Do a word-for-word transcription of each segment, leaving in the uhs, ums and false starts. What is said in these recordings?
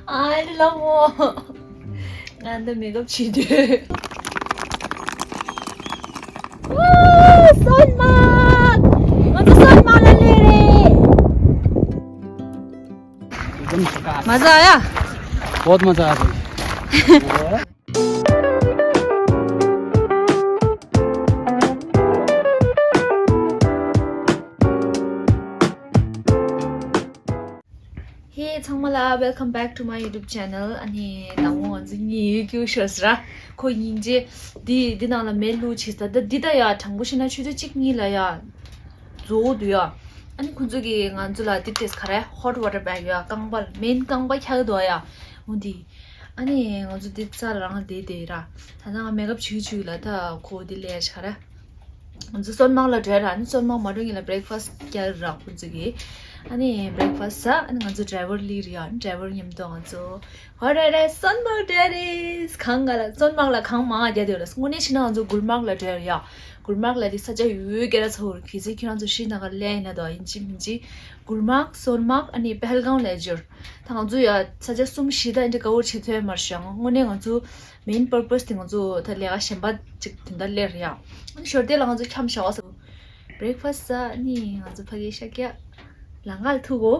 ཨ་ལ་མོ། ང་འདི་མེག་ཨབ་བྱེད་དུས། ཨོ། སོན་མ། ང་ཚོ་སོན་མ་ལ་སླེབས་རེད། एकदम झकास। मजा आया? बहुत मजा आया भाई। Hey ཚང་མ་ལ། Welcome back to my YouTube channel. ཨ་ནི་དང་པོ་ང་ཚོ་གཉིས་ཡོད་རྒྱུ་ཤོར་ཟེར། ཁོ་སྙིང་རྗེ། འདི་འདི་ནང་ལ་མེ་བླུགས་བྱས་ད། ད་འདི་ད་ཡ་དྲང་པོ་བཤད་ན་ཆུ་ཚོད་གཅིག་གཉིས་ལ་ཡ་རྫོགས་འདུག་ཡ། ཨ་ནི་ཁོ་ཚོ་གིས་ང་ཚོ་ལ་འདི་སྤྲད་ག་རེ། hot water bag ཡ། རྐང་པ། མེན་རྐང་པ་འཁྱག་འདུག་ཡ། འོ་འདི། ཨ་ནི་ང་ཚོ་འདི་རྩ་ལ་རང་བསྡད་བསྡད་ར། ད་ལྟ་ང་མེག་ཨབ་བྱེད་བྱེད་ལ། ད་ཁོ་འདི་ལས་ག་རེ། ང་ཚོ་སོན་མ་ལ་འགྲོ་ར། ཨ་ནི་སོན་མ་མ་འགྲོ་ཉིན་ལ་breakfast རྒྱག་ར་ཁོ་ཚོ་གིས། ཨ་ནི་breakfast ཟ། ཨ་ནི་ང་ཚོ་driver སླེབས་རེད་ཡ། ཨ་ནི་driver མཉམ་དུ་ང་ཚོ་ཧོ་རེ་རེ་སོན་མ་འགྲོ་རེད། གངས་ལ། སོན་མ་ལ་གངས་མང་བརྒྱབ་བསྡད་ཡོད་ར། དངོས་གནས་བྱས་ན་ང་ཚོ་གུལ་མརག་ལ་འགྲོ་རེད་ཡ། གུལ་མརག་ལ་དེ་ས་ཆ་ཡོད་སྐད་ར་ཚ་བོ་རེད། གལ་སྲིད་ཁྱེད་རང་ཚོ་ཤྲི་ན་གར་སླེབས་ཡིན་ན་དོ། ཡིན་གཅིག་མིན་གཅིག་གུལ་མརག། སོན་མརག་ཨ་ནི་པེ་ཧལ་གོང་ལ་འབྱོར། ད་ང་ཚོ་ཡ་ས་ཆ་གསུམ་བཞི་ད་འདི་འདྲ་cover བྱེད་ཐུབ་ཡ་མ་རེད་ཤག་དངོས་གནས་ང་ཚོ་main purpose དེ་ང་ཚོ་ད་ལས་ཀ་གཞན་པ་ཅིག་དེ་འདྲ་སླེབས་རེད་ཡ། ཨ་ནི་ཞོར་དེ་ལ་ང་ཚོ་འཁྱམས་བཞག་པ་ཟེར། breakfast ཟ། ཨ་ནི་ང་ཚོ་ཕ་གིར་ཤར་རྒྱག་ལམ་ཁ་ལ་ཐུག་གོ།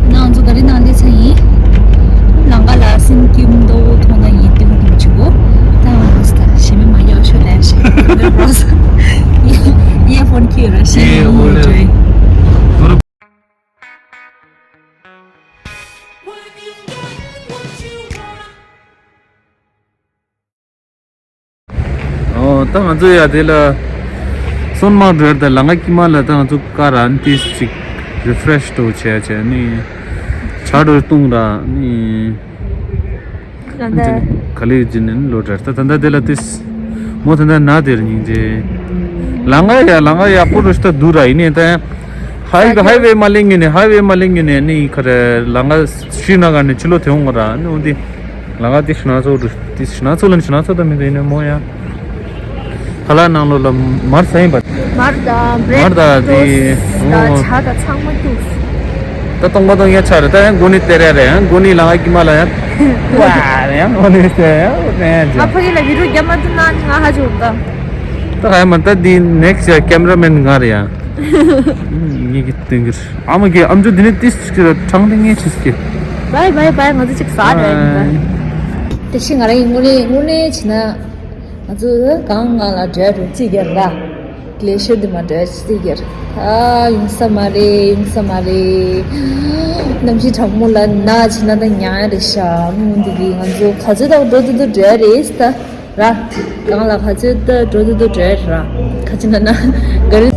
ང་ཚོ་ག་རི་ནང་སླེབས་ཚར་ཡིན། ལམ་ཁ་ལ་སེམས་སྐྱིད་མདོག་མཐོང་ན་ཡིན་ཏེ་མོ་དེ་མ་བྱེད་གོ། ད་ང་ཚོ་ད་ཞེ་མེད་མ་ཡག་ཤོས་ལས་ཤིག་ཡེ་ཕོན་ཁྱེར་ར་ཤེས་ཡིན་འགྲོ་ཡིན། ཨོ། ད་ང་ཚོ་ཡ་དེ་ལ་སོན་མརག་འགྲོ་ཡ། ད་ལམ་ཁ་དཀྱིལ་མ་ལ་ད་ང་ཚོ་ཀ་ར་ཏིས་ཅིག་refresh འགྲོ་བྱས་བྱས་ནི་ཇ་འགྲོ་བཏུང་ར་ནི། ད་ལྟ་ག་ལེ་ཇི་ནན་ལོ་འགྲོ་ད། ད་ལྟ་དེ་ལ་ཏིས་མོ་ད་ལྟ་ན་དེར་སྙིང་རྗེ། ལམ་ཁ་ཡ་ལམ་ཁ་ཡག་པོ་རུ་ཤི་ད་འདུག་ར། ཡིན་ནའི་ད་ཡང་ཧའི་ཧའི་ཝེ་མ་སླེབས་ཉིན་ནས། ཧའི་ཝེ་མ་སླེབས་ཉིན་ནས་ནི་ག་རེ་ལམ་ཁ་ཤྲི་ན་གར་ནས་ཕྱི་ལོགས་དེ་འོང་ག་ར་ནི། འོ་འདི་ལམ་ཁ་དེ་ཤྲི་ན་ཚོ་རུ་དེ་ཤྲི་ན་ཚོ་ལ་ནི་ཤྲི་ན་ཚོ་ད་མི་འདུག་ཡིན་ནའི་མོ་ཡ་ཁ་ལག་ནང་ལོགས་ལ་མར་ཟ་ཡིན་པ། མར་དང་བྷི་རེཌ་མར་དང་དེ་ཊོས་ཊི་དང་ཇ་དང་ཚང་མ་བཅུག་ད་སྟོང་པ་སྟོང་ཡ་ཆགས་རེད། ད་ཡང་མགོ་ནི་སྟེར་ཡ་རེད། ཡང་མགོ་ནི་ལམ་ཁ་དཀྱིལ་མ་ལ་ཡང་ཝ་རེད། ཡང་མགོ་ནི་སྟེར་ཡ་ཡང་ཨོ་ནི་སྟེར་ཡ་ཨོ་ནི་ང་ཕ་གི་ལ་བི་ཌིའོ་རྒྱབ་མ་ཐུབ་ན་ནི་ང་ཧ་ཅང་འོང་ད། ད་ག་ཡ་མ་ད་འདི་ནེག་སི་ཊི་ཡ་ཀེམ་ར་མེན་ང་རེད་ཡ། ངེད་ཀྱི་སྟོན་གྱི་རེད། ཨ་མ་གི་ཨམ་ཅོག་འདི་ནས་ཏིས་ཀྱི་ཁྲང་ཏི་ངས་ཆིས་ཀྱི། བའི་བའི་བའི། ང་ཚོ་གཅིག་ཟ་འདྲ་ཡིན་པ། དེ་ཤི་ང་རང་ཡིན་དངོས་གནས་དངོས་གནས་བྱས་ན། ང་ཚོ་གངས་ངང་ལ་འགྲོ་རུ་རྩིས་རྒྱབ་ལ། གླེ་ཤར་འདི་མ་འགྲོ་རྩིས་རྒྱབ། ཨ་ཡོང་ས་མ་རེད། ཡོང་ས་མ་རེད། གནམ་གཤིས་གྲང་མོ་ལ་ན་བྱས་ན་ད་ཉང་ཡ་རེད་ཤག་མོ་འདི་གི་ང་ཚོ་ག་ཚོད་དང་འགྲོ་འདུག་འདུག་འགྲོ་ཡ་རེད་ད། ར། གང་ལ་ག་ཚོད་ལྟ་འགྲོ་འདུག་འགྲོ་ར། ག་ཅི་ན་ན། ག་རེ།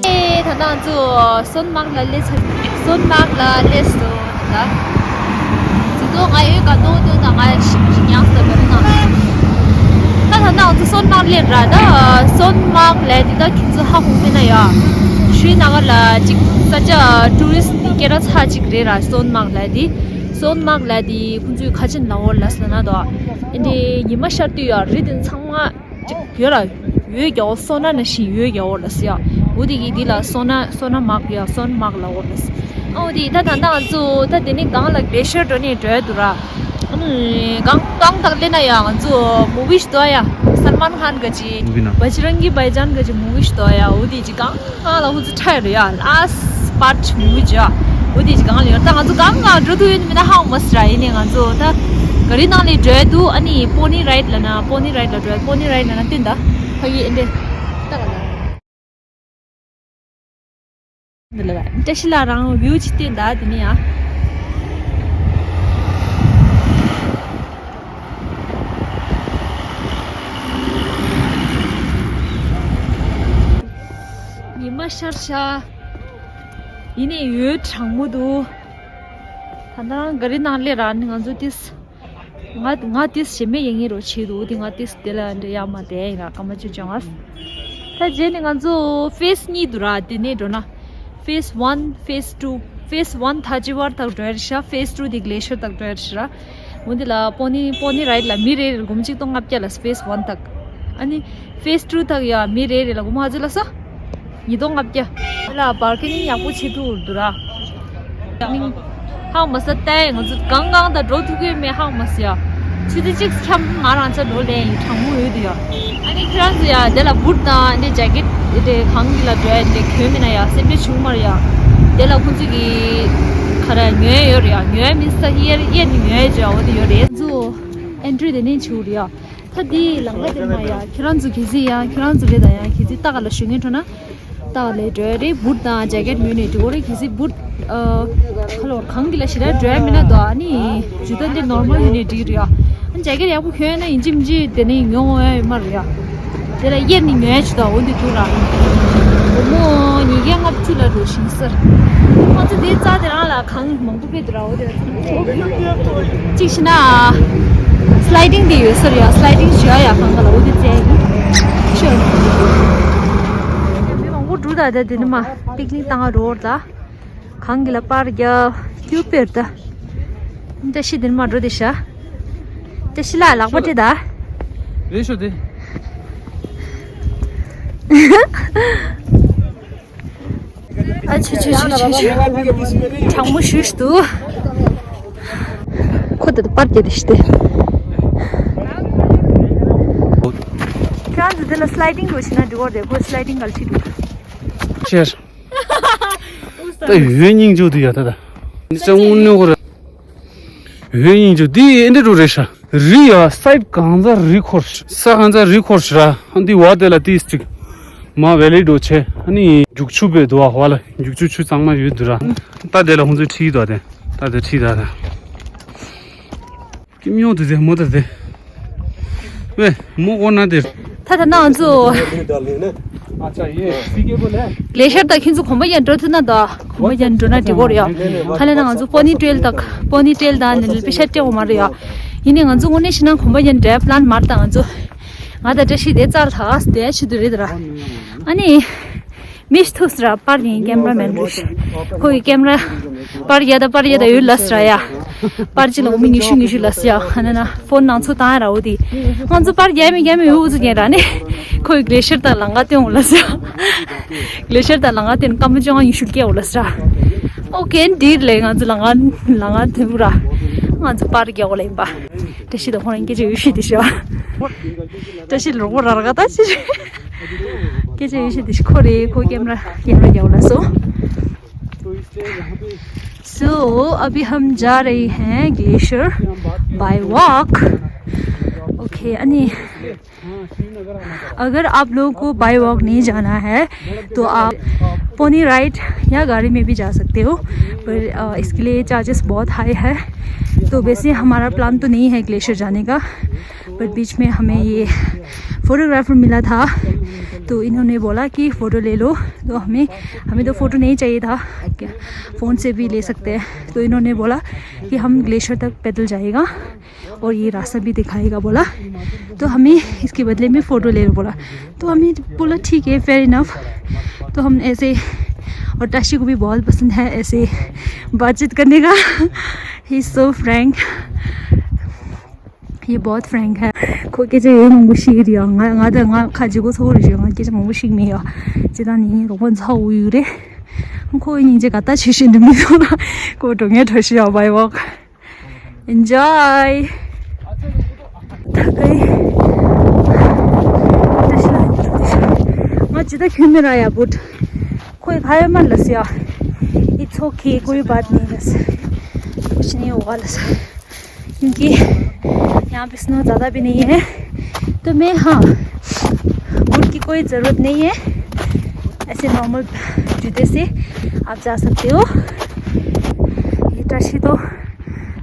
ཨེ། ད་ལྟ་ང་ཚོ་སོན་མར་ལ་སླེབས་ཚར། སོན་མར་ལ་སླེབས་སོང་ད། དེ་ཚོ་ང་ཡོད་ག་ཏོག་ཏོག་དང་ང་ཞིམ་ཞིམ་ཡང་ས་བར་ན། ད་ད་ལྟ་ང་ཚོ་སོན་མར་སླེབས་ར། ད་སོན་མར་ལ་དེ་ད་ཁྱེད་ཚོ་ཧ་གོ་མེད་ན་ཡ། ཤྲི་ན་གར་ལ་ཅིག་ས་ཆ་ཊུ་རི་སི་ཊི་སྐད་གྲགས་ཚ་ཅིག་རེད་ར། སོན་མར་ལ་དེ། སོན་མར་ལ་དེ་ཁོང་ཚོས་ཁ་ཆེམས་ལ་འོར་ལ་ཟེར་ན་དོ། ཨེ་འདྲའི་ཉི་མ་ཤར་དུས་ཡ་རི་དེ་ཚང་མ་ཅིག་ཡོད་ར། འོད་རྒྱག་འོ་སོ་ན་ན་བཞིན་འོད་རྒྱག་འོ་ལ་ཟེར་ཡ། འོ་དེ་གི་དེ་ལ་སོ་ན་སོ་ན་མར་ཡ་སོན་མར་ལ་འོ་ལ་ཟེར། ཨ་འོ་དེ་ད་ད་ད་ང་ཚོ་ད་དེ་ནས་གང་ལ་གེ་ཤར་འགྲོ་ནས་འགྲོ་ཡ་འདུག་ར། ཨ་ནི་གང་གང་དག་སླེབས་ན་ཡ་ང་ཚོ་མུ་བི་ཞིག་འདུག་ཡ། སལ་མན་ཁཱན་གི་ཅིག་མུ་བི་ན། བ་ཇི་རང་གི་བྷའི་ཇཱན་གི་ཅིག་མུ་བི་ཞིག་འདུག་ཡ། འོ་དེ་ཅིག་གང་། ང་ལ་ཧུ་ཙི་ཁྲ་ཡོད་ཡ། ལཱ་སི་ཊི་པཱར་ཊི་མུ་བི་ཅིག་ཡ། འོ་དེ་ཅིག་གང་ལ་ཡོད། ད་ང་ཚོ་གང་གང་འགྲོ་ཐུབ་ཡོད་མེད་ན་ཧ་གོ་མ་སོང་ར། ཡིན་ནའི་ང་ཚོ་ད་ག་རི་ནང་ལ་འགྲོ་ཡ་འདུག་ཨ་ནི་པོ་ནི་རའིཌ་ལབ་ན། པོ་ནི་རའིཌ་ལ་འགྲོ་ཡ། པོ་ནི་རའིཌ་ལབ་ན་སྟོན་ད། ཕ་གི་ཨེ་འདྲེ་ད་ག་ལ། འདི་ལ་བཀྲ་ཤིས་ལགས་རང་བིའུ་ཅིག་སྟོན་ད་དེ་ནས་ཡ། ཤར་ཤར། ཡིན་ནའི་ཡོད་གྲང་མོ་འདུག་ད་ལྟ་རང་ག་རི་ནང་སླེབས་ར་ནི་ང་ཚོ་ཏིས། ང་ང་ཏིས་ཞེ་མེད་ཡིན་ངེས་རོ་བྱེད་འདུག་དེ་ང་ཏིས་དེ་ལ་འདྲ་ཡ་མ་དེ་ཡིན་ར་སྐར་མ་བཅུ་བཅོ་ལྔ། ད་རྗེས་ནི་ང་ཚོ་ཕེས་གཉིས་འདུག་ར་དེ་ནས་འགྲོ་ན། ཕེས་ཝན། ཕེས་ཊུ། ཕེས་ཝན་ད་ཅི་བར་ཐག་འགྲོ་ཡ་ཤ། ཕེས་ཊུ་དེ་གླེ་ཤར་ཐག་འགྲོ་ཡ་ཤ་ར། འོ་འདི་ལ་པོ་ནི་པོ་ནི་རའིཌ་ལ་མི་རེ་རེ་ལ་སྒོར་མོ་གཅིག་སྟོང་ལྔ་བརྒྱ་ལ་ཕེས་ཝན་ཐག་ཨ་ནི་ཕེས་ཊུ་ཐག་ཡ་མི་རེ་རེ་ལ་སྒོར་མོ་ཨ་ཙི་ལ་སོ། ཉིས་སྟོང་ལྔ་བརྒྱ། ལ་པར་ཀིང་ཡག་པོ་བྱེད་ཐུབ་འདུག་ར། ཧང་མ་ས་ཏའི་ང་ཚོ་གང་གང་དང་འགྲོ་ཐུབ་ཀྱི་མེད་ཧང་མ་ས་ཡ། ཆུ་ཚོད་གཅིག་འཁྱམ་ང་རང་ཚ་འགྲོ་ལེན་ཡིན་གྲང་མོ་ཡོད་དུ་ཡ། ཨ་ནི་ཁྱེད་རང་ཚོ་ཡ་དེ་ལ་བུད་དང་དེ་ཇེ་ཀེཊ་དེ་གང་གི་ལ་འགྲོ་ཡ་དེ་གྱོན་མེད་ན་ཡ་སེམས་ཁྲལ་བྱུང་མ་རེད་ཡ། དེ་ལ་ཁོང་ཚོ་གི་ག་རེ་ཉོས་ཡོད་རེད་ཡ། ཉོས་མིན་ས་གཡེར་གཡེར་ནི་ཉོས་ཡོད་ཅེས་འོ་དེ་ཡོད་རེད། ང་ཚོ་ཨེན་ཊི་རི་དེ་ནས་བྱུང་རེད་ཡ། ད་འདི་ལམ་ཁ་དེ་མ་ཡ་ཁྱེད་རང་ཚོ་གལ་སྲིད་ཡ་ཁྱེད་རང་ཚོ་རེད་ད་ཡ་གལ་སྲིད་ལྟ་ག་ལ་ཞུ་ངེས་འགྲོ་ན། ལྟ་ག་ལ་འགྲོ་ཡ་རེད། བུད་དང་ཇེ་ཀེཊ་ཉོས་ནས་འགྲོ་གི་རེད། གལ་སྲིད་བུད་ཨ་ཁ་ལོ་གང་གི་ལ་ཞེ་དྲག་འགྲོ་ཡ་མིན་ན་དོ་ཨ་ནི་ཇུ་ཏན་དེ་ནོར་མལ་ཡོད་ནས་འགྲིག་རེད་ཡ། ཨ་ཇེ་ཀེཊ་ཡག་པོ་གྱོན་ན་ཡིན་གཅིག་མིན་གཅིག་དེ་ནས་ཉོ་འོང་ཡ་ཡོད་མ་རེད་ཡ། དེ་ལ་གཡེར་ནས་ཉོ་ཡ་ཆུ་དང་འོ་འདི་འདུག་ར། སྒོར་མོ་ཉིས་བརྒྱ་ལྔ་བཅུ་ལ་འགྲོ་ཞིང་སར། ང་ཚོ་དེའི་རྩ་དེ་རང་ལ་གང་མང་པོ་ཕེབས་འདུག་ར། འོ་དེ་ལ་གཅིག་ཤི་ན་སི་ལའི་ཌིང་དེ་ཡོད་སར་ཡ། སི་ལའི་ཌིང་བྱེད་ཡ་ཡ་གང་ག་ལ་འོ་དེ་རྩེ་ཡིན། ཤོད། མི་མང་པོ་འགྲོ་ད་དེ་དེ་ནི་མ་པིག་ནིག་བཏང་རོགས་ད། གང་གི་ལ་པར་རྒྱབ་ཀྱུ་པེར་ད། བཀྲ་ཤིས་འདིར་མ་འགྲོ་དེ་ཤ། བཀྲ་ཤིས་ལ་ལག་པ་སྤྲད་ད། རེད་ཤོ་དེ། ཨ་ཆུ་ཆུ་ཆུ་ཆུ་ཆུ། གྲང་མོ་ཞུ་ཞུ་འདུག་ཁོ་ད་པར་རྒྱབ་དེ་ཤི་དེ། ཁྱེད་རང་ཚོ་དེ་ལ་སི་ལའི་ཌིང་འགྲོ་ཤི་ན་འགྲིག་གོ་རེད། ཁོ་སི་ལའི་ཌིང་ག་ལ་ཁྲིད་འདུག་ཆེར། ད་ཡོད་སྙིང་རྗེ་འདུག་ཡ་ད་ད། ནི་ཅང་དངོས་གནས་ཁོ་ར། ཡོད་སྙིང་རྗེ་འདི་ཨེ་འདྲ་རུ་རེད་ཤག་རི་ཡ་སའིཌ་གང་ཚ་རི་འཁོར། ས་གང་ཚ་རི་འཁོར་ཤི་ར། འདི་བ་དེ་ལ་ཏིས་ཅིག་མ་ཝེ་ལི་འགྲོ་ཆེ། ཨ་ནི་རྒྱུག་ཆུ་བེ་དུ་བ་བ་ལ་རྒྱུག་ཆུ་ཆུ་གཙང་མ་ཡོད་དུ་ར། ད་དེ་ལ་ཁོང་ཚོས་ཁྲིད་དོ་དེ། ད་དེ་ཁྲིད་ད་དེ། ཀིམ་ཡོང་དུ་དེ་མོ་དུ་དེ། ཝེ་མོ་ཨོ་ན་དེ། ད་ད་ནང་ཚོ། གླེ་ཤར་དང་ཁྱེད་ཚོ་གོམ་པ་ཡན་འགྲོ་ཐུབ་ན་ད། གོམ་པ་ཡན་འགྲོ་ན་འགྲིག་གོ་རེད་ཡ། ཁ་ལ་ན་ང་ཚོ་པོ་ནི་ཊེལ་དང་པོ་ནི་ཊེལ་དང་ནི་ལི་པི་ཤ་ཏྲེ་འོ་མ་རེད་ཡ། ཡིན་ནའི་ང་ཚོ་དངོས་གནས་ཤི་ན་གོམ་པ་ཡན་འགྲོ་པི་ལན་མར་དང་ང་ཚོ། ང་དང་བཀྲ་ཤིས་དེ་རྩར་ལྷག་དེ་ཆེད་དུ་རེད་ད་ར། ཨ་ནི། མི་ཤི་ཐུག་སི་ར་པར་ཡིན་ཀེམ་ར་མེན་རུ་ཤི། ཁོ་ཡི་ཀེམ་ར་པར་རྒྱག་ད་པར་རྒྱག་ད་ཡོད་ལ་སི་ར་ཡ། པར་ཅི་ལ་འོ་མི་ཉི་ཤུ་ཉི་ཤུ་ལ་སི་ཡ། ཧ་ན་ན་ཕོན་ནང་ཚུ་བཏང་ཡ་ར་འོ་དི། ང་ཚོ་པར་རྒྱག་མི་རྒྱག་མི་ཡོད་འུ་ཚུ་རྒྱག་ར་ནི། ཁོ་ཡི་གླེ་ཤར་དང་ལང་ག་སྟོན་འོ་ལ་སི་ཡ། གླེ་ཤར་དང་ལང་ག་སྟོན་སྐར་མ་བཅོ་ལྔ་ཉི་ཤུ་སྐྱེ་འོ་ལ་སི་ར། ཨོ་ཀེན་ཌིར་ལེ་ང་ཚོ་ལང་ག་ལང་ག་དེ་བུ་ར། ང་ཚོ་པར་རྒྱག་འོ་ལ་ཡིན་པ། བཀྲ་ཤིས་དང་ཁོ་རང་སྐད་ཆ་ཡོད་ཤི་དི་ཤི་བ། བཀྲ་ཤིས་ལོག་པོ་ར་ར་ག་ད་ཅི། སྐད་ཆ་ཡོད་ཤི་དི་ཤི་ཁོ་རེ་ཁོ་ཀེམ་ར་ཀེམ་ར་རྒྱག་འོ་ལ་སོ། So अभी हम जा रहे हैं ग्लेशियर by walk। OK, अनि अगर आप लोगों को बाय वॉक नहीं जाना है तो आप पोनी राइड या गाड़ी में भी जा सकते हो, पर अ, इसके लिए चार्जेस बहुत हाई है। तो वैसे हमारा प्लान तो नहीं है ग्लेशियर जाने का, बट बीच में हमें ये फोटोग्राफर मिला था, तो इन्होंने बोला कि फ़ोटो ले लो। तो हमें हमें तो फ़ोटो नहीं चाहिए था, क्या फ़ोन से भी ले सकते हैं। तो इन्होंने बोला कि हम ग्लेशियर तक पैदल जाएगा और ये रास्ता भी दिखाएगा बोला। तो हमें इसके बदले में फ़ोटो ले लो बोला। तो हमें बोला ठीक है, फेयर इनफ। तो हम ऐसे, और ताशी को भी बहुत पसंद है ऐसे बातचीत करने का। He's so frank। ये बहुत फ्रैंक है। ཁོ་སྐད་ཆ་ཡོད་མང་པོ་ཤེས་ཀྱི་རེད་ཡ། ང་ང་དང་ང་ཁ་ལྗི་གོ་ཚ་བོ་རེད་ཤག་ང་སྐད་ཆ་མང་པོ་ཤེས་ཀྱི་མེད་ཡ། ཅི་ད་ནི་རོགས་པ་ཚ་བོ་ཡོད་རེད། ཁོ་སྙིང་རྗེ་ག་ད་ཆེ་ཤོས་འདི་མི་ཚོ་ལ་ཁོ་འགྲོ་ངེས་འགྲོ་ཤི་ཡ་བའི་ཝོག་ཨེན་ཇོའི། ད་ག་ཡི་ད་ཤི་ལ་ང་ཅི་ད་ཁྱོད་མི་ར་ཡ་བུད། कोई खाया मत लस या। It's okay, कोई बात नहीं लस। कुछ नहीं होगा लस। क्योंकि यहाँ पे स्नो ज़्यादा भी नहीं है, तो मैं, हाँ, बूट की कोई ज़रूरत नहीं है। ऐसे नॉर्मल जूते से आप जा सकते हो। ये ताशी तो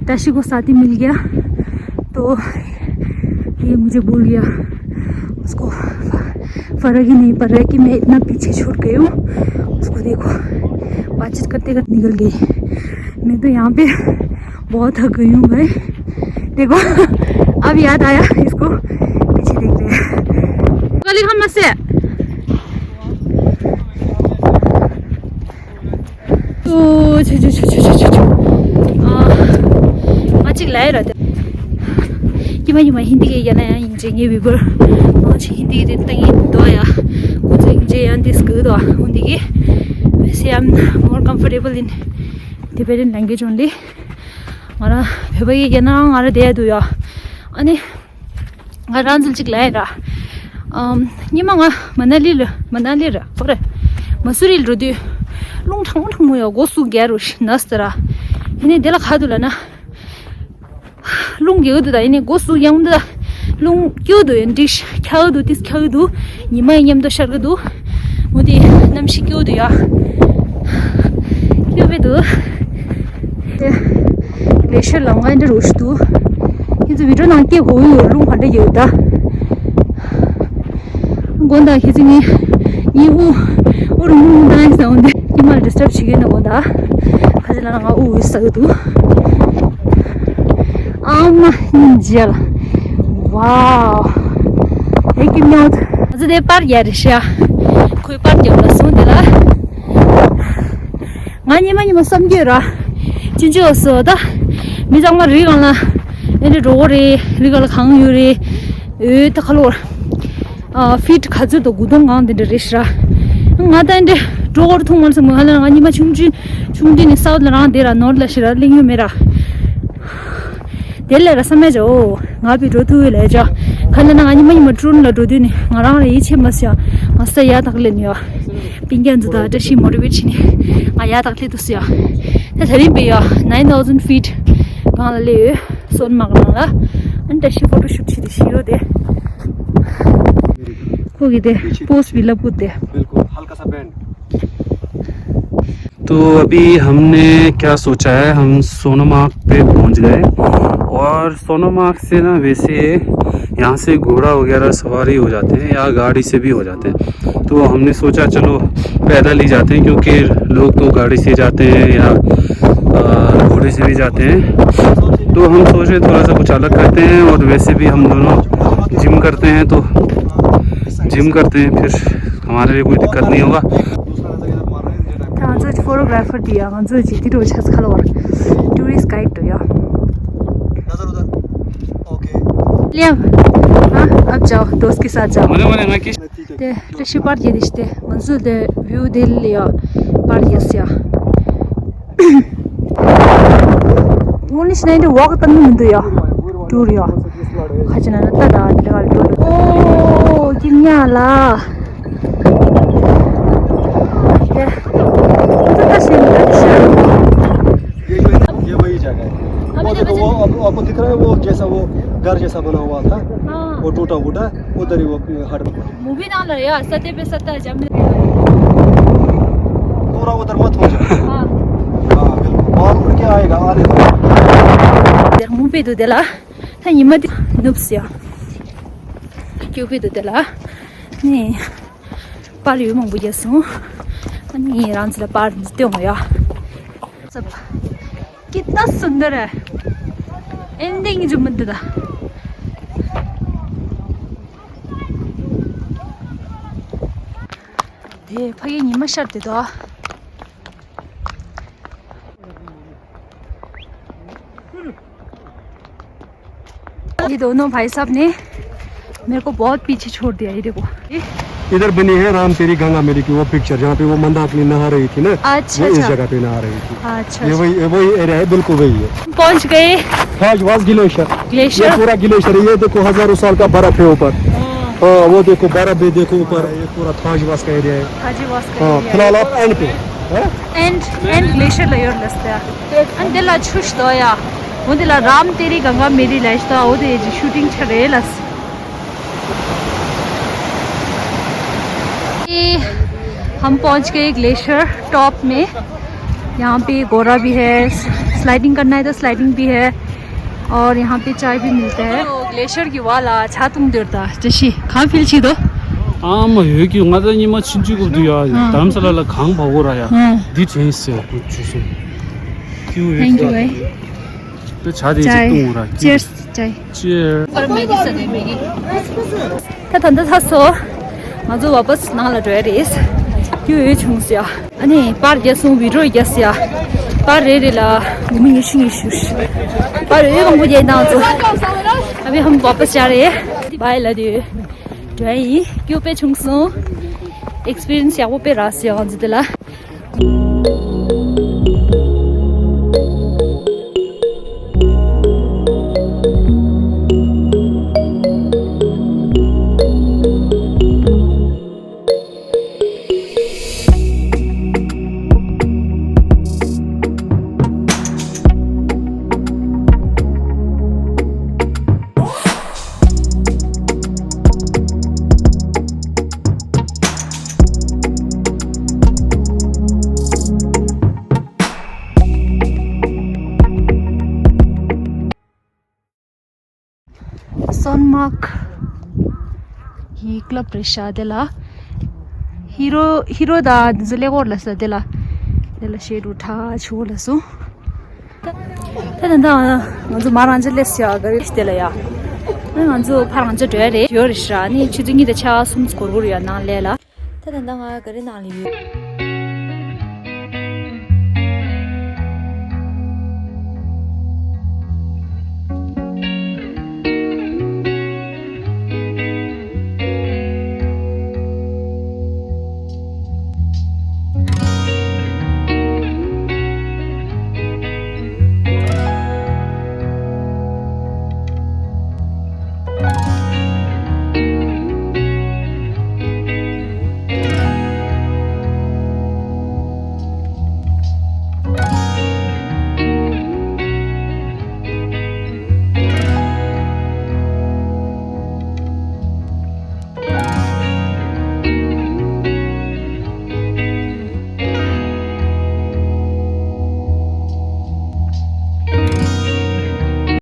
ताशी को साथी मिल गया, तो ये मुझे भूल गया, उसको पर कि नहीं, पर कि मैं इतना पीछे छूट गई हूँ। उसको देखो, बातचीत करते करते निकल गई। मैं तो यहाँ पे बहुत थक गई हूँ भाई। देखो, अब याद आया इसको, पीछे देखते हैं। कल हम से ཨོ་ཆུ་ཆུ་ཆུ། ཨ་ང་གཅིག་ལ་ཡ་ར་དེ། ཀྱི་མ་ཡི་མ་ཧིན་དི་གི་ཡ་ན་ཡ་ཡིན་ཅེ་ངའི་བི་བར། ང་ཆི་ཧིན་དི་གི་དེ་ཏང་ཡིན་དོ་ཡ། ཁོ་ཚོ་ཡིན་ཅེ་ཡ་འདི་སྐུ་དོ་ཧུན་དི་གི། Say I'm more comfortable in Tibetan language only. ང་ར་བོད་པ་གི་ཡ་ན་ང་ར་དེ་ཡ་དུ་ཡ། ཨ་ནི། ང་རང་ཚོ་གཅིག་ལ་ཡིན་ར། ཨམ། ཉི་མ་ང་མ་ན་ལི་ལ་མ་ན་ལི་ར་ཁོ་རེ། མ་སུ་རི་ལ་འགྲོ་དུས། རླུང་གྲང་མོ་གྲང་མོ་ཡོད། སྒོ་སུ་རྒྱག་རུ་ཤི་ན་སྟེ་ར། ཡིན་ནའི་དེ་ལ་ཁ་དུ་ལ་ན། རླུང་རྒྱག་གི་འདུག་ད་ཡིན་ནའི་སྒོ་སུ་ཡང་འདུག་རླུང་སྐྱོ་འདུག་ཡིན་འགྲིག་ཁྱག་འདུག་ཏིས་ཁྱག་འདུག་ཉི་མ་ཡི་མཉམ་དུ་ཤར་གི་འདུག་འོ་དེ་གནམ་གཤིས་སྐྱོ་འདུག་ཡ། སྐྱོ་བས་འདུག་དེ་ལེ་ཤར་ལམ་ཁ་འདྲ་རུ་ཞིག་འདུག་ཁྱེད་ཚོ་བི་ཌིའོ་ནང་སྐད་གོ་གི་ཡོད། རླུང་ག་འདྲ་ཡོད་ད། དགོང་དག་ཁྱེད་ཚོ་ངའི་ངའི་དབུ་དབུ་རུ་རླུང་བཏང་ཡིན་ས་འོ་འདི་ཉི་མ་ལ་ཌི་སི་ཊརབ་བྱེད་ཀྱི་ཡོད་ན། དགོང་དག་ཁ་ཅིག་ལ་ང་དབུ་འོད་ཟ་གི་འདུག་ཨ་མ་ཡིན་རྗེས་ལ། ཝའོ། ཧེ་ཀི་མྱོད། ང་ཚོ་དེ་པར་རྒྱག་རེད་ཤག་ཁོས་པར་རྒྱབ་ལ་སོང་དེ་ལ། ང་ཉི་མ་ཉི་མ་བསམ་གྱི་ཡོད་ར། ཅི་ཅི་འོ་སོ་ད། མི་ཚང་མ་རི་སྒང་ལ། ཨེ་འདྲ་འགྲོ་གི་རེད། རི་སྒང་ལ་གངས་ཡོད་རེད། འོད་ད་ཁ་ལོར། ཨ་ཕིཊ་ག་ཚོད་དང་དགུ་སྟོང་གང་དེ་འདྲ་རེད་ཤག་ང་ད་ཨེ་འདྲ་འགྲོ་གི་རེད་མཐོང་མ་སོང་། ང་ལ་ང་ཉི་མ་ཆུང་ཆུང་ཆུང་དུས་ནས་སའུཐ་ལ་རང་དེ་ར་ནོར་ལ་ཤི་ར་གླེང་ཡོད་མེད་ར། དེ་ལས་ར་བསམ་ཡ་ཅོ། ང་བི་འགྲོ་ཐུབ་ཡོད་ལས་ཅོ། ག་ལ་ན་ང་ཉི་མ་ཉི་མ་ཀྲུན་ལ་འགྲོ་དུས་ནི་ང་རང་ལ་ཡིད་ཆེས་མ་སོང་ཡ། ང་ས་ཡ་དག་ལེན་ཡོད། པིན་རྒྱན་ཚོ་དང་བཀྲ་ཤིས་མོ་ཊི་ཝེ་ཊི་བྱས་ནས་ང་ཡ་དག་ལེན་དུ་སོང་ཡ། ད་ད་རིང་པའི་ཡ་nine thousand feet་སྒང་ལ་སླེབས་ཡོད། སོན་མ་གང་ལ། ཨན་བཀྲ་ཤིས་ཕོ་ཊོ་ཤུཊ་བྱས་ཏེ་ཤི་རོ་དེ། ཁོ་གི་དེ་པོ་སི་ཊི་བི་ལབ་གུ་དེ། बिल्कुल हल्का सा बेंड। तो अभी हमने क्या सोचा है, हम सोनमार्ग पे पहुंच गए। और सोनमार्ग से ना वैसे यहाँ से घोड़ा वगैरह सवारी हो जाते हैं या गाड़ी से भी हो जाते हैं, तो हमने सोचा चलो पैदल ही जाते हैं, क्योंकि लोग तो गाड़ी से जाते हैं या अ, घोड़े से भी जाते हैं। तो हम सोच रहे थोड़ा सा कुछ अलग करते हैं, और वैसे भी हम दोनों जिम करते हैं, तो जिम करते हैं, फिर हमारे लिए कोई दिक्कत नहीं होगा। ད་ང་ཚོ་ཕོ་ཊོ་གྷ་ར་ཕར་དེ་ཡ་ང་ཚོ་ཇི་ཏི་རོ་ཆ་ས་ཁ་ལ་བར་ཊུ་རི་སི་ཊི་གྷའིཌ་དུ་ཡ། नजर उधर। ओके। लिया। हाँ, अब जाओ, दोस्त के साथ जाओ। मने मने ང་ཀི། དེ་བཀྲ་ཤིས་པར་རྒྱག་དེ་ཤི་དེ་ང་ཚོ་དེ་བིའུ་དེ་ལ་ཡ་པར་རྒྱག་ཡ། ངོ་ནི་ཤི་ན་འདི་ཝོག་བཏང་གི་མི་འདུག་ཡ། ཊུར་ཡ། ཁ་ཅིག་ན་ན་ད་ད་འདི་ག་ལ་འགྲོ་འདུག་ཨོ་ཀི་ཉ་ལ། དེ་ད་ད་ཤི་འདི་ག་ཤི། ये वही, ये वही जगह है। वो देखो, वो आपको, आपको दिख रहा है, वो जैसा वो घर जैसा बना हुआ था, हाँ। वो टूटा फूटा, उधर ही वो हट। मूवी ना ले यार, सत्य पे सत्य जम। पूरा उधर मत हो जाए। हाँ। हाँ, बिल्कुल। बाल उड़ के आएगा, आने दो। मूवी तो दिला, था ये मत नुप्सिया। क्यों भी तो दिला, नहीं। པར་ཡོད་མང་པོ་རྒྱག་སོང་། ཨ་ནི་རང་ཚོ་ལ་པར་འདི་སྟོན་ཡ། सब कितना सुंदर है। एंडिंग जो मुद्दा था। दे भाई ཉི་མ་ཤར་དེ་དོ། ये दोनों भाई साहब ने मेरे को बहुत पीछे छोड़ दिया। ये देखो, ये इधर बनी है राम तेरी गंगा मेली की वो पिक्चर, जहाँ पे वो मंदाकिनी नहा रही थी ना, अच्छा, वो इस अच्छा। जगह पे नहा रही थी। अच्छा, ये अच्छा। वही, वही एरिया है, बिल्कुल वही है। पहुंच गए। थाज वास ग्लेशियर। ग्लेशियर। ये पूरा ग्लेशियर है, ये देखो हजारों साल का बर्फ है ऊपर। हाँ। हाँ, वो देखो बर्फ भी देखो ऊपर है, ये पूरा थाज वास का एरिया है। थाजी वास का हाँ, एरिया फिलहाल है। आप एंड पे, हाँ? एंड, एंड ग्लेशियर ला ཡོད་ལ་སྟེ། ཨན་དེ་ལ་ཆུ་ཞིག་དོ་ཡ། འོ་དེ་ལ་རམ་ཏེ་རི་གངྒཱ་མེ་རི་ལ་ཞིག་དོ། འོ་དེ་ཡི་ཤུ་ཊིང་ཆ་རེད་ལ། ये हम पहुंच गए ग्लेशियर टॉप में। यहाँ पे घोड़ा भी है, स्लाइडिंग करना है तो स्लाइडिंग भी है और यहाँ पे चाय भी मिलता है। ग्लेशियर की वाला छातुंग देरता जैसी कहाँ फील छी दो। ཨ་མ་ཡོད་ཀྱི། ང་ད་ཉི་མ་ཕྱིན་ཅི་གུ་དུ་ཡ་ཨ། དྷ་རམ་ས་ལ་ལ་གང་བ་གོ་ར་ཡ། ཨ། འདི་དྲན་ཟེར་བུ་ཆུ་སོང་། ཁྱིའུ་ཡོད་Thank you, ཀྱི། ཨེ། དཔེ་བྱ་དེ་ཅིག་ཅའི། བཏུང་ར་ཁྱིའུ། Cheers, ཅའི། Cheers. ད་ད་ད་ད་སོ། ང་ཚོ་ཝ་པས་ནང་ལ་འགྲོ་ཡ་རེད། ཁྱིའུ་ཡོད་བྱུང་ཟེར་ཡ། ཨ་ནི་པར་རྒྱག་སོང་། བི་ཌི་ཡོ་རྒྱག་ཟེར་ཡ། པར་རེ་རེ་ལ་ཉི་མ་ཉི་ཤུ་ཉི་ཤུ། པར་ཡོད་མང་པོ་རྒྱག་བཏང་ཚོ། ཨ་བི་ཧམ་ཝ་པས་ཡ་རེད། བའི་ལ་དུ། འགྲོ་ཡ་ཡིན། ཁྱིའུ་དཔེ་བྱུང་སོང་། ཨེགས་པི་རི་ཡན་སི་ཡག་པོ་དཔེ་རག་ཟེར་ཡ་ང་ཚོ་དེ་ལ། སོན་མག་གི་ཀླབ་རེད་ཤག་དེ་ལ། ཧི་རོ་ཧི་རོ་དང་འདི་ཚོ་ཀླད་ཀོར་ལ་ས་དེ་ལ། དེ་ལ་ཤེ་རུ་ཁྲ་ཆུ་བོ་ལ་སོང་། ད་ད་ད་ང་ཚོ་མ་རང་ཅི་ལས་ཡ་ག་རེ་དེ་ལ་ཡ། ཨ་ང་ཚོ་ཕ་རང་ཅི་འགྲོ་ཡ་རེད། ཡོད་རེད་ཤག་ནི་ཆུ་ཚོད་གཉིས་དང་ཕྱེད་ཀ་གསུམ་འགོར་གོ་རེད་ཡ་ནང་ལས་ལ། ད་ད་ད་ང་ག་རེ་ནང་ལ་ཡོད།